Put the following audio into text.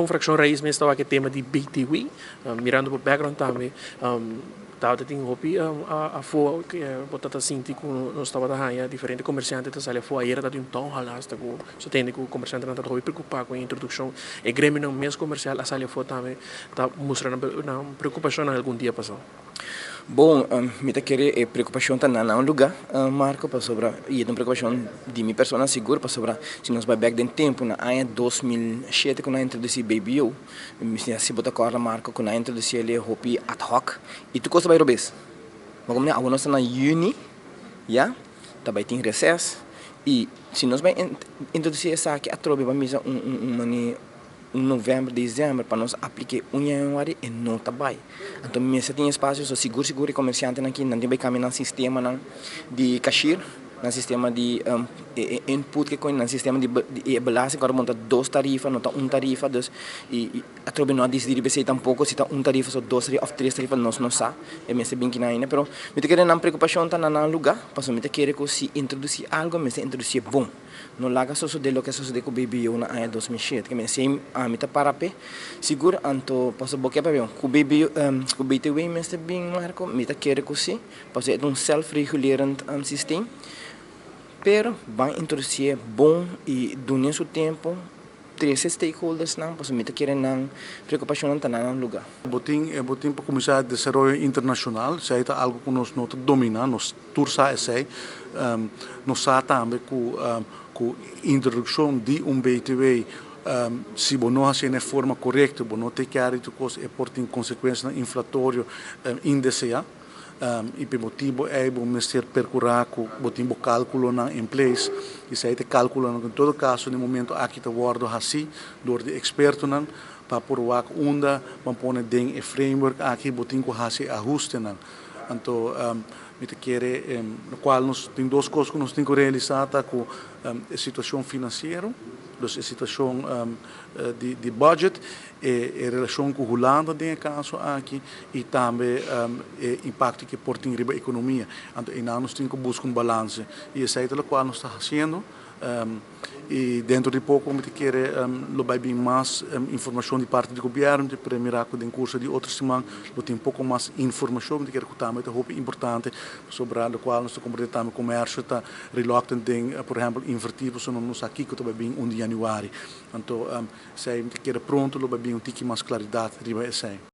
Un fraccion Raiz mes ta wak e tema di BTW, mirando bo background tambe, tabata tin hopi afo bo ta ta sinti cu nos tabata haya diferente comerciante ta sali afo. Ayera ta tin un town hall hasta cu so tende cu comerciantenan ta hopi preocupa cu e introduccion. E gremionan mes comercial a sali afo tambe ta mustra nan preocupacionnan algun dia pasa. Bon, mi ta kere e preokupashon ta na nan lugá, Marco, pasobra i e ta un preokupashon di mi persona sigur, pasobra si nos bai bèk den tempu na aña 2007 ku nan a introdusí BBO, mi si bo ta kòrda, Marco, ku nan a introdusí el e hopi ad hoc i tur kos ta bai robes. Bo komo awor nos ta na yüni, ya, ta bai tin reses i si nos bai introdusí esaki atrobe bo a misa un un un un november, december pa nos apliké un januari e no ta bai. Anto mester tin espacio so sigur sigur e comerciantenan aki nan tin bai cambia nan sistemanan di cashier, nan sistema di e input ke koin, nan sistema di e belasting ku ora bo ta dos tarifa no ta un tarifa dus i atrobe no a disidi riba esei tampoco si ta un tarifa so dos tarifa of tres tarifa nos no sa e mester bin kinan ainda pero mi ta kere nan preocupacion ta na nan luga pasobra mi ta kere ku si introduci algo mester introducié bon. No laga sosodé loke a sosodé ku BBO na aña 2007. Ke men esei ami ta para p'e. Sigur anto pasobra bo ke papia ku BBO ku BTW mester bin Marco? Mi ta kere ku si, pasobra e ta un self-regulerend systeem. Pero ban introdusié bon i dun'é su tempu. Trese stakeholdersnan pasobra mi ta kere nan preokupashonnan ta na nan lugá. Bo tin bo tin pa kuminsá desaroyo internashonal, esei ta algu ku nos no ta dominá, nos tur sa esei. Nos sa tambe ku ku introdukshon di un BTW si bo no hasié na e forma korekto, bo no take care di tur kos, e por tin konsekuensianan inflatorio indeseá. I p'e motibu ei bo mester perkurá ku bo tin bo kálkulonan in place. Esei ta e kálkulonan ku en todo kaso den momento aki ta wòrdu hasí dor di ekspertonan pa por wak unda bo a pone den e framework aki bo tin ku hasi e ahustenan. Anto mi ta kere lokual nos tin dos kos ku nos tin ku realisá ta ku e situashon finansiero, dus e situashon di budget, e relashon ku Hulanda den e kaso aki i tambe e impakto ku e por tin riba ekonomia. Anto einan nos tin ku buska un balanse i esei ta lokual nos ta hasiendo i dentro di poko mi ta kere lo bai bin mas informashon di parti di gobièrnu. Mi ta premira ku den kurso di otro siman lo tin poko mas informashon. Mi ta kere ku tambe ta hopi importante pasobra lokual nos ta komprende tambe komersio ta reluctant den por ehèmpel invertí pasobra nos no sa kiko ta bai bin un di yanüari. Anto Esei mi ta kere pronto lo bai bin un tiki mas klaridat riba esei.